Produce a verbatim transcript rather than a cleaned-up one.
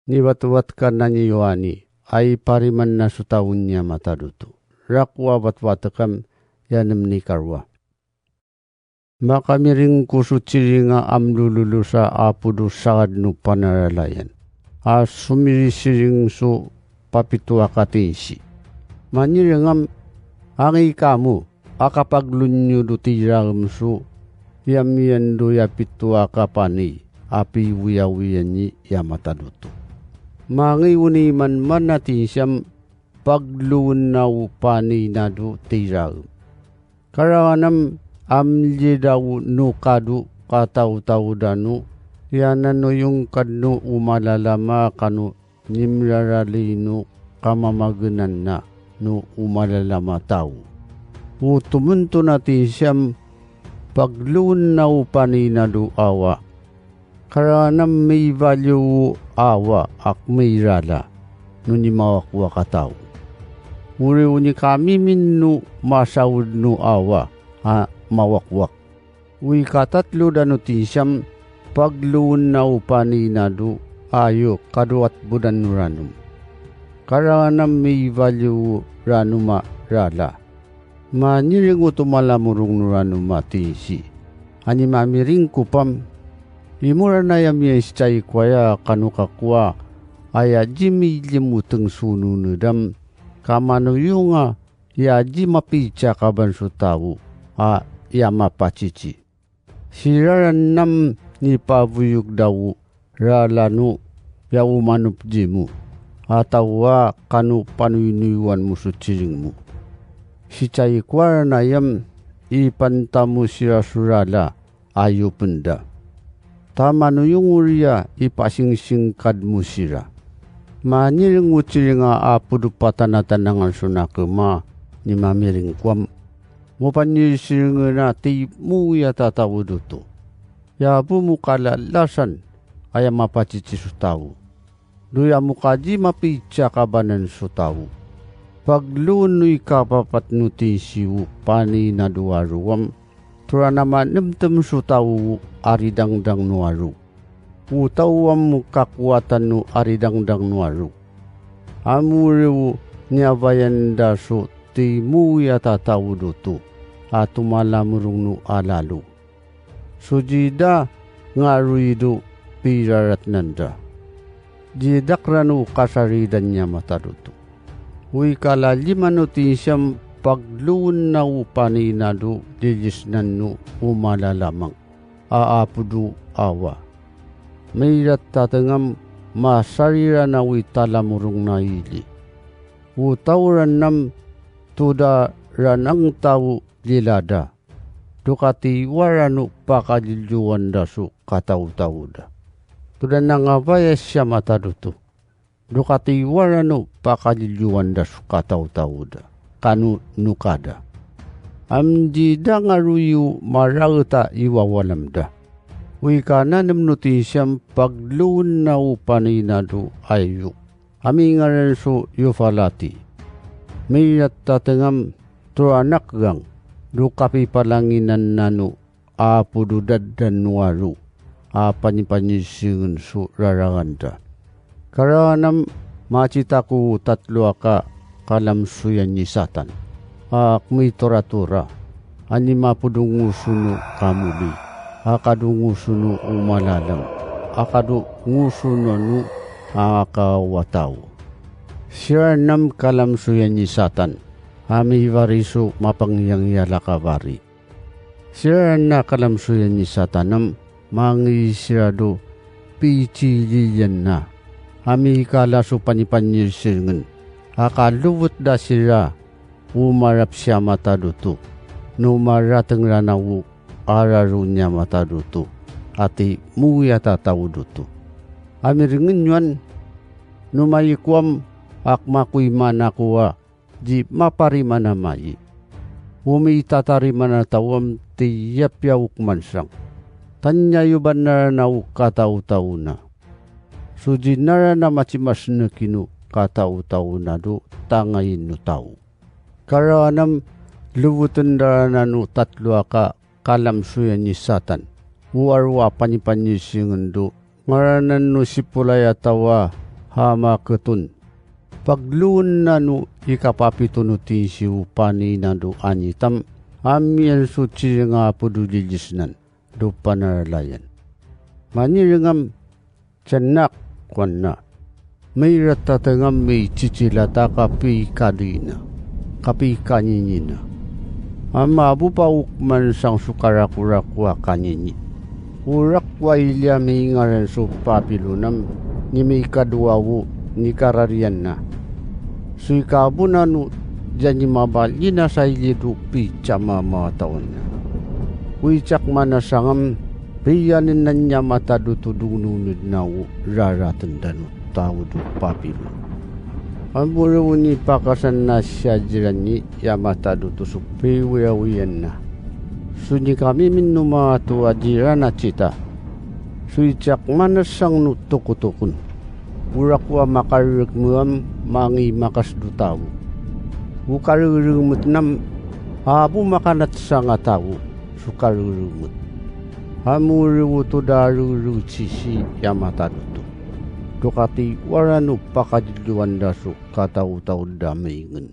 Niwatwatkanna ni Yohani a iparimanna so tawen ni Ama ta duto. Raku a watwatekam, yanem ni karua. Makamiringko so siring a amlululusa a pudo sangad no panaralayan, a sumirisiring so papitoaka ti insi. Manirengam, angay kamo a kapaglonyo do ti iraem so yamiando ya pitoaka pani a piwiawianni ya mataduto. Mangay uni manmanna ti insiam, pagluenna o panina do ti iraem. Karanganam, amlidaw no kado katawtawda no ya nanuyong kadno umalalama kano nimrarali no kamamagenanna no umalalama tao. Utomenton a ti siam, pagluenna o panina do awa. Karanganam, mibaliw awa ak mairala no ni mawakwak a tao. Uri uni kamimin no masaud no awa a mawakwak. Wi katatlo da no ti siam, pagluenna o panina do ayo kado atbudan no ranum. Karanganam, mibaliw ranum a rala. Manireng o tumalamurong no ranum a ti insi. Ani mamiring ko pam, imurana yam ya sichaiko aya kano kakua aya di milim uteng sununedam, kamanuyonga ya di mapiitsiakaban so tao a ya mapacici. Sirarannam ni pabuyog daw ralano ya umanop dimo, a tao a kano panuynoywanmo so siringmo. Sichaiko a ranayam, ipantamo sira so rala a yupenda. Ta manuyong uria ipasingsingkadmo sira. Manireng o siring a apo do patanatanangan so nakema ni mamiringkuam. Mo pannirsiringena ti muya tataoduto. Ya apo mo kalallasan a ya mapacici so tao. Duya mo kadi mapiitsiakabanan so tao. Pagluen no ikapapat no ti insiwo pani na duaruam, tura na manemtem so tao a ridangdang no aro. Utawam mo kakuatan no a ridangdang no aro. Amuriw ni abayanda so ti muya tataoduto a tumalamurong no a lalo. So dida nga aruy do piraratnanda. Didak rano kasaridan ya mataduto. Wi kalalima no ti insiam pagluenna o panina do dilisnan no umalalamang a apo do awa. Mayratta tengam masarirana wi talamurongna ili. Utawrannam to da ranang tao lilada. Dukatiwa rano pakalilioanda so katawtaoda. To da nangabayas ya mataduto. Dukatiwa rano pakalilioanda so katawtaoda. Kano no kada. Am dida nga ruyo maraeta iwawalamda. Wi kananem no ti siam pagluenna o panina do ayo. Ami ngaran so Yufalati. Mayratta tengam to anakgang do kapipalanginanna no apo do daddan no aro a panipanirsirengen so raranganda. Karanganam macitako tatlo a ka-, kalamsoyan ni Satan a agmay tura-tura, a ni mapo do nguso no kamuli, a kado nguso no umalalam, a kado nguso no, no angakawatao. Sirarnam kalamsoyan ni Satan, a mibari so mapangyangyan a kabari. Sirarna kalamsoyan ni Satanem, mangisirado, picilianna, a mikala so panipanirsirengen, a kalubotda sira, umarap siya mataduto, no maratengrana o araron ya mataduto, a ti muya tataoduto. Amirengenyoan, no maykuam, akmakuy manako a di maparimana mayi. Umitatarimanatawam ti yapyawek mansang. Tan yayo bannarana o katawtawna. So dinarana macimasnek ino katawtawna do tangayen no tao. Karanganam, lubotendarana no tatlo a ka-, kalamsoyan ni Satan. Uaro a panipanirsirengen do, ngaranan no sipulay a tawa, a maketon. Pagluenna no ikapapito no ti insiw panina do anyitam, ammienso ti nga apo do didiesnan do panaralayan. Manirengam, "Tiannak," kuanna. Mairatatengam, maicicilata, kapi kadina, kapi kaninyina. Ammabu pa ukman sang sukarakurak a kanini. Urak wa ilia maingaren so papilonam, ni maikadua ni kararianna. Suy kabuna no diay ni mabalina sa ilido picha mamatawanna. Uy, tiak manasangam, piyanen nanyam a taduto dungnungnedna o raratenda no tao do papilon. Ammo rew ni pakasanna siya diranni ya mataduto so piwiawianna. Suy ni kami minnuma to a dira nacita. Suy tiak manasang no tokotokon. Urak wa makarekmeam mangimakas do tao. O kareremetnam, abu makanatsa nga tao so kareremet. Ammo rew to da rerecisi ya mataduto. Dokati warano pakadilluanda so kataotaoda maingen.